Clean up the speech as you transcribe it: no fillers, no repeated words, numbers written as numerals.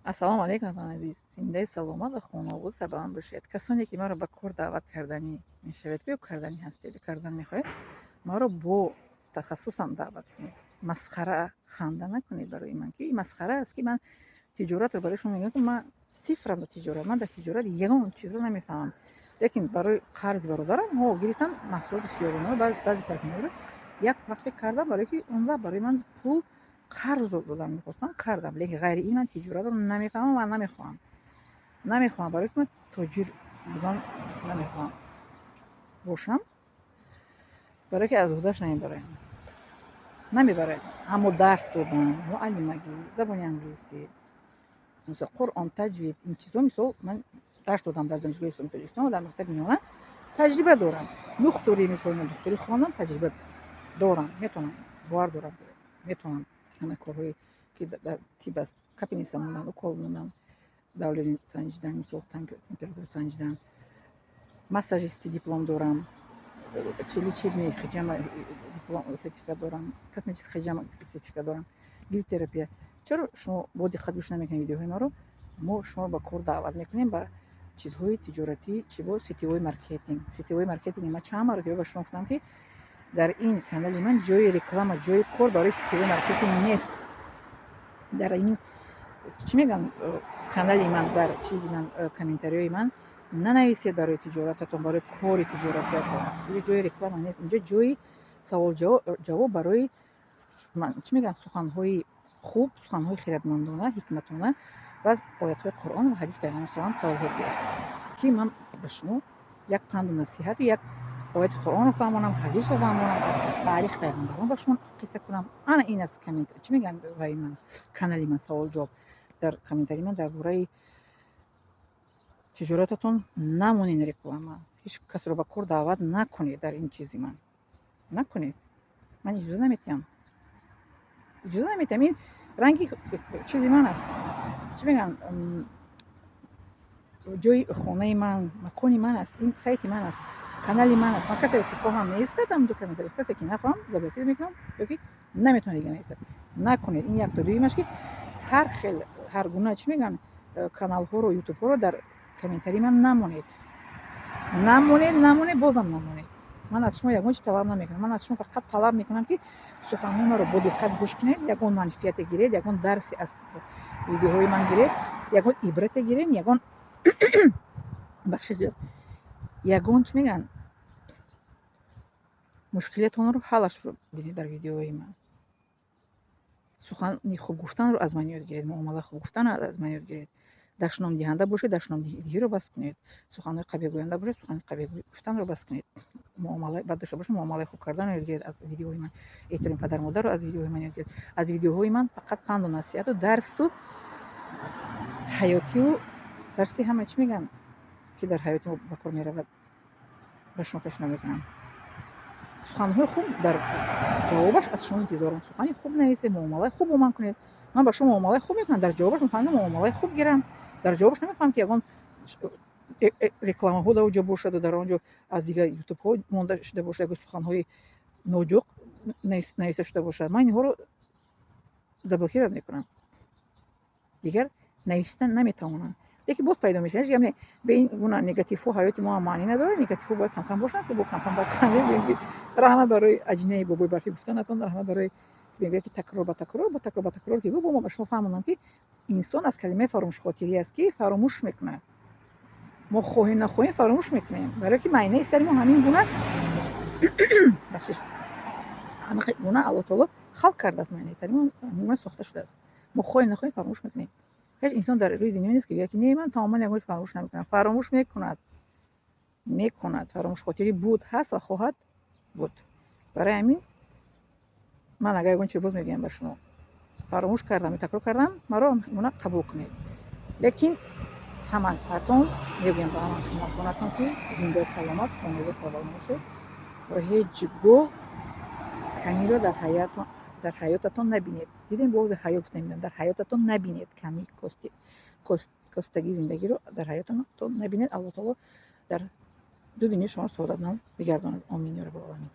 Ассалому алайкум, ватани азиз. Зиндаи саломат ва хонаобод, сарбаланд бошед. Касоне ки маро ба кор даъват карданӣ мешавед, ё карданӣ ҳастед, ё кардан мехоҳед, маро бо тахассусам даъват кунед. Масхара, ханда накунед барои ман, ки масхара аст, ки ман тиҷоратро барои шумо мегӯям, ки ман сифрам дар тиҷорат, ман дар тиҷорат ягон чизро намефаҳмам. Лекин барои қарзи бародарам ҳо гирифтам маҳсулоти сиёбонаро, баъзе парфюмҳоро як вақте кардам, барое ки он вақт барои ман пул қарз додан мехостам, кардам. Лекин ғайри ин ман тиҷоратро намефаҳмам ва намехоҳам. Намехоҳам, барое ки ман тоҷир будан намехоҳам бошам, барое ки аз уҳдаш намебароям. Намебароям. Аммо дарс додан, муаллимагӣ, забони англисӣ, мисол, Қуръон, таҷвид, ин чизҳо, мисол, ман дарс додам дар Донишгоҳи Исломии Тоҷикистон ва дар мактаби миёна, таҷриба дорам. Духтурӣ, мисол, ман духтурӣ хондам, таҷриба дорам, метавонам, бовар дорам, метавонам ҳама корҳое ки дар тиб аст: капельница мондан, укол мондан, давление санҷидан, мисол, температура санҷидан. Массажисти диплом дорам, лечебный хиҷама диплом, сертификат дорам, косметический хиҷама сертификат дорам, гиритерапия. Чаро шумо бо диққат гӯш намекунед видеоҳои маро? Мо шуморо ба кор даъват мекунем ба чизҳои тиҷоратӣ, чи бо сетевой маркетинг. Сетевой маркетинг, ман чанд маротиба ба шумо гуфтам, ки дар ин канали ман ҷои реклама, ҷои кор барои сетевой маркетинг нест. Дар ин, чӣ мегӯям, канали ман, дар чизи ман, комментариҳои ман нанависед барои тиҷорататон, барои кори тиҷоратиятон. Инҷо ҷои реклама нест, инҷо ҷои саволҷавоб барои, чӣ мегӯянд, суханҳои хуб, суханҳои хиратмандона, ҳикматона ва аз оятҳои Қуръон ва ҳадиси Пайғамбар салам саволҳо диҳед, ки ман ба шумо як панду насиҳату як ояти Қуръонро фаҳмонам, ҳадисро фаҳмонам, аз таърихи пайғамбарон ба шумо қисса кунам. Ана ин аст коммент, чӣ мегӯянд, ваи ман, канали ман, саволҷавоб. Дар комментарии ман дар бораи тиҷорататон намонед реклама, ҳеҷ касро ба кор даъват накунед. Дар ин чизи ман накунед, ман иҷоза наметиҳам, иҷоза наметиҳам. Ин ранги чизи ман аст, чӣ мегӯянд, ҷои хонаи ман, макони ман аст, ин сайти ман аст, канали ман аст. Ман касе ки хоҳам, меистад ҳамонҷо комментарий, касе ки нахоҳам, заблокир мекунам ёки наметавонад дига нависад. Накунед. Ин як. То дуюмаш, ки ҳар хел, ҳар гуна, чӣ мегӯянд, каналҳоро, ютубҳоро дар комментарии ман намонед, намонед, намонед, бозам намонед. Ман аз шумо ягон чи талаб намекунам. Ман аз шумо фақат талаб мекунам, ки суханҳои маро бо диққат гӯш кунед, ягон манфиате гиред, ягон дарсе аз видеоҳои ман гиред, ягон ибрате гиред, ягон бахши зиёд, ягон, чӣ мегӯянд, мушкилиятонро ҳаллашро бинед дар видеоҳои ман. Сухани хуб гуфтанро аз ман ёд гиред, муомалаи хуб гуфтанро аз ман ёд гиред. Дашномдиҳанда бошед, дашномдиҳиро бас кунед. Суханҳои қабеҳгӯянда бошед, сухани қабеҳ гуфтанро бас кунед. Муомалаи бад дошта бошед, муомалаи хуб карданро ёд гиред аз видеоҳои ман. Эҳтироми падару модарро аз видеоҳои ман ёд гиред. Аз видеоҳои ман фақат панду насиҳату дарсу ҳаётию дарси ҳама, чӣ мегӯянд, ки дар ҳаёти мо ба кор меравад, ба шумо пешниҳод мекунам. Суханҳои хуб дар ҷавобаш аз шумо интизорам. Сухани хуб нависед, муомалаи хуб бо ман кунед. Ман ба шумо муомалаи хуб мекунам, дар ҷавобаш мехоҳам муомалаи хуб гирам. Дар ҷавобаш намехоҳам, ки ягон рекламаҳо дар оҷо бошаду дар он ҷо аз дигар ютубҳо монда шуда бошад, ягон суханҳои ноҷоқ нависта шуда бошад. Ман инҳоро заблокировать мекунам, дигар навишта наметавонам. Лекин боз пайдо мешавад. Ҳеҷ гап не, бе ин гуна негативҳо ҳаёти мо ҳам маънӣ надорад. Негативҳо бояд камкам бошанд, ки бо камкам бояд хандем. Гӯем, ки раҳмат барои аҷинаи бобои барфӣ гуфтанатон, раҳмат барои мегӯяд, ки такрор ба такрор, ба такрор ба такрор, ки гӯ бо мо ба шумо фаҳмонам, ки инсон аз калимаи фаромӯшхотирӣ аст, ки фаромӯш мекунад. Мо хоҳем, нахоҳем, фаромӯш мекунем, барое ки майнаи сари мо ҳамин гуна, бахшиш, ҳамин гуна Аллоҳ таоло халқ кардааст, майнаи сари мо ҳамин гуна сохта шудааст. Мо хоҳем, нахоҳем, фаромӯш мекунем. Ҳеҷ инсон дар рӯи дунё нест, ки гӯяд, ки не, ман тамоман ягон фаромӯш намекунам. Фаромӯш мекунад, мекунад. Фаромӯшхотирӣ буд, ҳаст ва хоҳад буд. Барои ҳамин ман агар ягон чиз, боз мегӯям ба шумо, фаромӯш кардам ё такрор кардам, маро гуна қабул кунед. Лекин ҳамаатон мегӯям, ба ҳаматонатон, ки зиндаи саломат, хонавода сарбаланд бошед ва ҳеҷ гоҳ камиро дар ҳаётатон набинед. Дидем, боз ҳаё гуфта мебинам. Дар ҳаётатон набинед ками, костагии зиндагиро дар ҳаётатон набинед. Аллоҳ таоло дар ду дунё шуморо саодатманд бигардонад. Омин ё раббал оламин.